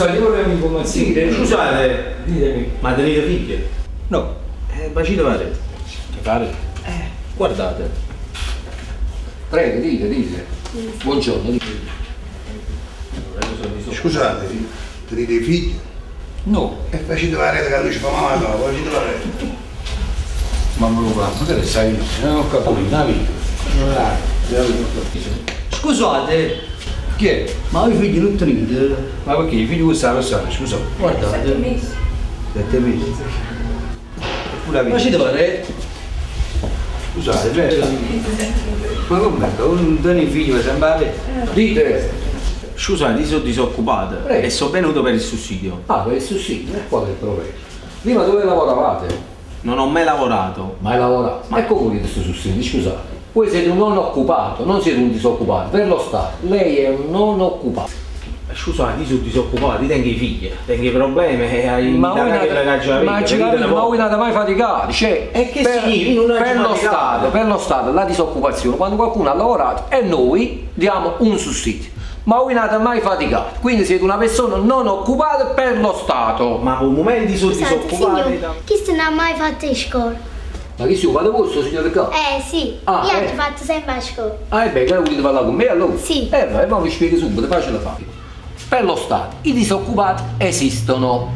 Scusate, io vorrei un'informazione. Scusate, Ditemi. ma tenete figli? No. Facite la rete. Ti pare? Guardate. Prego, dite, dite. Buongiorno. Scusate, tenete i figli? No. E facete la rete che lui ci fa mamma no, facete la rete. Mamma lo fa, ma che ne sai? Non ho capito, una vita. Scusate, Chi è? ma voi figli non tenete? Ma perché i figli questa lo sanno, scusa. Guardate. 7 mesi. Pure la Facite la rete. Scusate, beh. Ma come? Non tiene figli, ma sempre la rete. Dite. Scusate, io sono disoccupato Prego. e sono venuto per il sussidio. Ah, per il sussidio, e qual è il problema? Prima dove lavoravate? Non ho mai lavorato. Mai lavorato. Ma ecco voi questo sussidio, scusate. Voi siete un non occupato, non siete un disoccupato. Per lo Stato, lei è un non occupato. Scusate, io sono disoccupato, io tengo i figli, tengo i problemi e ai Ma voi che non la ma ci capite, ma voi non avete mai faticato, cioè, E che per, significa? Non per lo faticato. Stato, per lo Stato la disoccupazione, quando qualcuno ha lavorato e noi diamo un sussidio. Ma voi non avete mai faticato, quindi siete una persona non occupata per lo Stato. Ma per un momento sono Scusate, disoccupato. signor, chi se non ha mai fatto a scuola? Ma chi si occupa di questo, signore qua? Eh sì, Ah, io eh. ho fatto sempre a scuola. Ah, e beh, che volete parlare con me allora? Sì. Va, e poi vi spiego subito, facile fare. Per lo Stato i disoccupati esistono,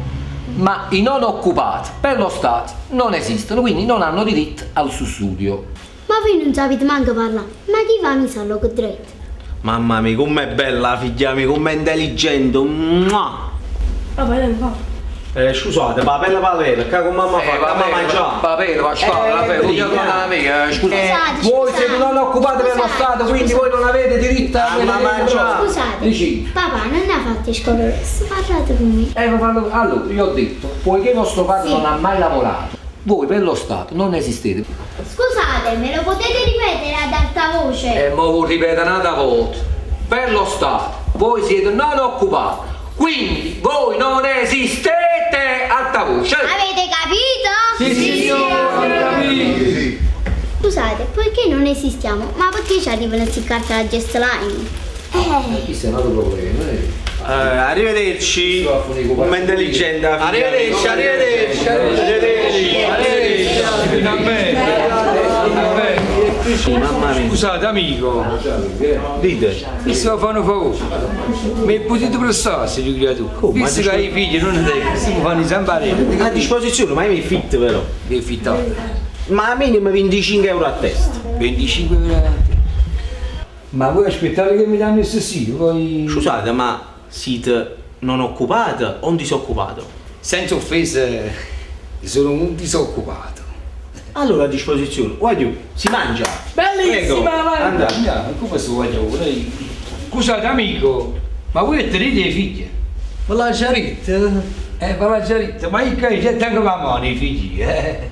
ma i non occupati per lo Stato non esistono, quindi non hanno diritto al sussidio. Ma voi non sapete manco parlare. Ma chi va mi sa loco dritto? Mamma mia, com'è bella la figlia mia, com'è intelligente. Mua. Vabbè, dai, va. Scusate, ma bella palera, qua con mamma fa, va mamma bene, mangia. va bene, Pasquale, va bene, voglio tornare amica, scusate. Scusate, Voi scusate. siete non occupati per lo Scusate, Stato, quindi voi non avete diritto a Ah, ma mangia. Scusate, Dici. papà non ha fatto a scuola adesso, parlate con me. Ma allora, io ho detto, poiché vostro padre Sì. non ha mai lavorato, voi per lo Stato non esistete. Scusate, me lo potete ripetere ad alta voce? E mo vi ripeto un'altra volta. Per lo Stato, voi siete non occupati, quindi voi non esistete alta voce. Avete capito? Sì, signore, Sì. Scusate, poiché non esistiamo, ma perché ci arrivano queste carte alla Gestline? Questo è un altro problema. Arrivederci. Com'è intelligente la figlia. Arrivederci, arrivederci, arrivederci, arrivederci. Va bene, va bene. Mamma mia. Scusate amico, Dite. mi sto fanno favore. Mi potete prestare se creatura? Come? Visto che i figli non ne tengo, si mi fanno sempre A disposizione, ma io mi affitto però. Mi affittate. Ma minimo 25 euro a testa. 25 euro. Ma voi aspettate che mi danno il sussidio, poi... Scusate, ma siete non occupato o un disoccupato? Senza offese, sono un disoccupato. Allora a disposizione, guagliù, si mangia. Bellissima, Prego, vai. andate. Andiamo, come si voglio Scusate amico, ma voi tenete i figli? Ma la già Ma la già ma io che c'è tanto la mano i figli, eh?